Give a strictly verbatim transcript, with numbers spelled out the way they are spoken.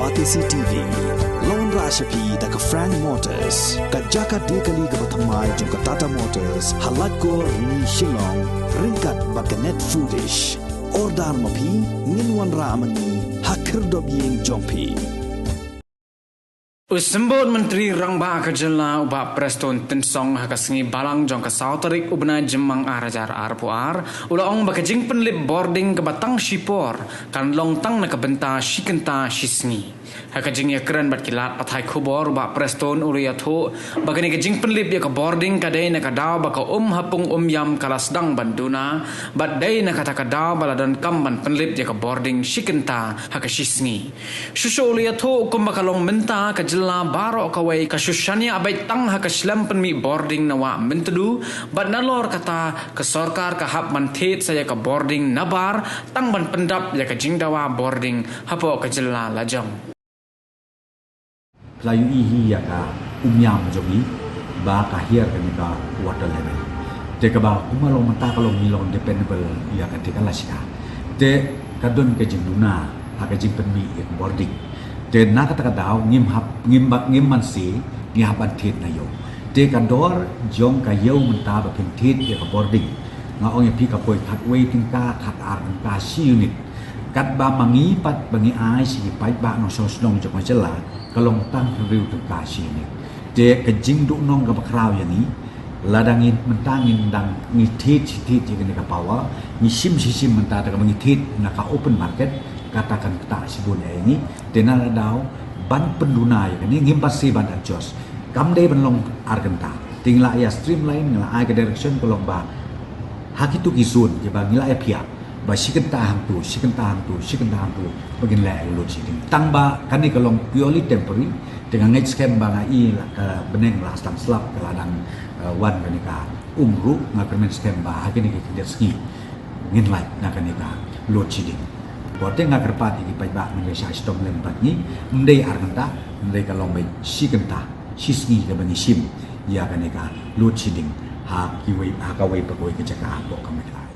Batesi T V, la wanrah sha phi da ka Frank Motors, ka jaka die kali kaba thymmai jong ka Tata Motors, ha Laitkor Rni Shillong, ryngkat bad ka Net Foodish. Order ma phi, ngin wanrah ma ngi ha khyrdop ïing jong phi. U Symbud Myntri Rangbah ka Jylla u Bah Prestone Tynsong ha ka sngi Balang jong ka saw tarik u bnai Jymmang ar hajar arphew ar, u la ong ba ka jingpynlip bording kaba tang shipor kan long tang na ka bynta shi kynta shi sngi. Ha ka jingïakren bad ki lad pathai khubor, u Bah Prestone u la ïathuh ba kane ka jingpynlip ïa ka bording ka dei na ka daw ba ka um ha pung um ïam ka la sdang ban duna, bad dei na kata ka daw ba la donkam ban pynlip ïa ka bording shi kynta ha ka shi sngi. Shuh shuh u la ïathuh kumba ka long mynta, ka jylla baroh kawei ka shu shaniah beit tang ha ka shlem pynmih bording na Wah Myntdu, bad nalor kata ka sorkar ka hap ban thied sa ïa ka bording nabar tang ban pyndap ïa ka jingdawa bording hapoh ka jylla lajong. Phi la ïohi hi ïa ka um ïam jong ngi ba ka hiar kane ka water level. Te kaba kumba long mynta ka long ngi long dependable ïa kata ka lashka. Te ka don ka jingduna ha ka jingpynmih ïa ka bording. Te na kata ka daw ngim hap, ngim ba, ngim banse, ngi hap ban thied na ïew. Te ka dor jong ka ïew mynta ba phin thied ïa ka bording, nga ong ïa phi, ka poi khatwei tyngka, khatar tyngka shi unit. Katba ma ngi pat ba ngi ai sha ki paidbah nongshong shnong jong ka jylla, ka long tang hynriew tyngka shi unit. Te ka jingduhnong kaba khraw ïa ngi, lada ngi mynta ngin dang ngi thied shi thied ïa kane ka power, ngi shim shi shim mynta da kaba ngi thied na ka open market, kata kan ktah shibun ïa ngi. Te na la daw ban pynduna ïa kane, ngim banse ban adjust. Kam dei ban long ar kynta. Te ngi la ïa streamline, ngi la ai ka direction ka long ba ha kitu ki zone kiba ngi la ïa phiah, ba shi kynta hangtu, shi kynta hangtu, shi kynta hangtu, ba ngin leh load shedding. Tang ba kane ka long purely temporary. Te nga ngeit skhem ba, nga i la ka bneng la sdang slap, ka la dang, eh, wan kane ka um ruh, nga kyrmen skhem ba ha kine ki khyndiat sngi ngin lait na kane ka load shedding. Te nga kyrpad ïa ki paidbah, ngin ïa shah shitom lem bad ngi, ym dei ar kynta, ym dei, ka long beit shi kynta shi sngi kaba ngi shim ïa kane ka load shedding ha kiwei, ha kawei pa kawei ka jaka hapoh ka Meghalaya.